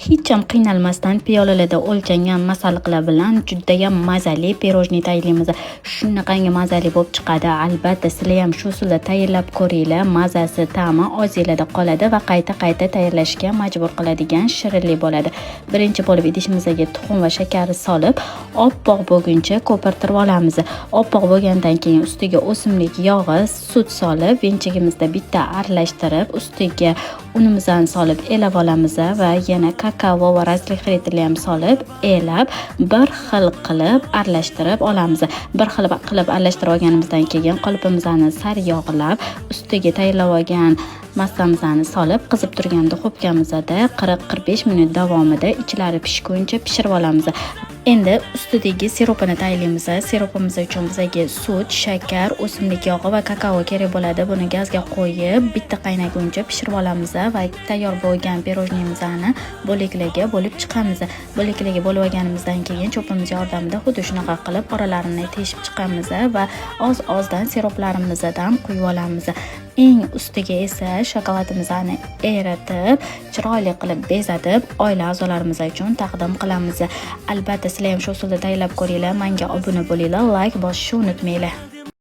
Hech ham qiynalmasdan piyolalarda o'lchangan masalliqlar bilan judayam mazali pirojniy tayyorlaymiz. Shunaqangi mazali bo'lib chiqadi. Albatta, sizlar ham shu usulda tayyorlab ko'ringlar. Mazasi, ta'mi og'zinglarda qoladi va qayta-qayta tayyorlashga majbur qiladigan shirinlik bo'ladi. Birinchi bo'lib idishimizga tuxum va shakar solib, oppoq bo'lguncha ko'pirtirib olamiz. Oppoq bo'lgandan keyin ustiga o'simlik yog'i, sut solib, venchigimizda bitta aralashtirib, ustiga unimizni solib elab olamiz va yana kakao va разрыхлитель ham solib, elab, bir xil qilib aralashtirib olamiz. Bir xil qilib aralashtirib olganimizdan keyin qolipimizni sariyog'lab, ustiga tayyorlab olgan massamizni solib, qizib turgan duxovkamizda 40-45 minut davomida ichlari pishguncha pishirib olamiz. Endi ustidagi siropini tayyorlaymiz. Siropimiz uchun bizga sut, shakar, o'simlik yog'i va kakao kerak bo'ladi. Buni gazga qo'yib, bitta qaynaguncha pishirib olamiz va tayyor bo'lgan pirojniyimizni bo'laklarga bo'lib chiqamiz. Bo'laklarga bo'lib olganimizdan keyin cho'pimiz yordamida xuddi shunaqa qilib oralarini teshib chiqamiz va oz-ozdan siroplarimizdan quyib olamiz. Eng ustiga esa shokoladimizni eritib, chiroyli qilib bezatib, oila a'zolarimiz uchun taqdim qilamiz. Albatta, sizlar ham shu usulda tayyorlab ko'ringlar. Menga obuna bo'linglar, layk bosishni unutmanglar.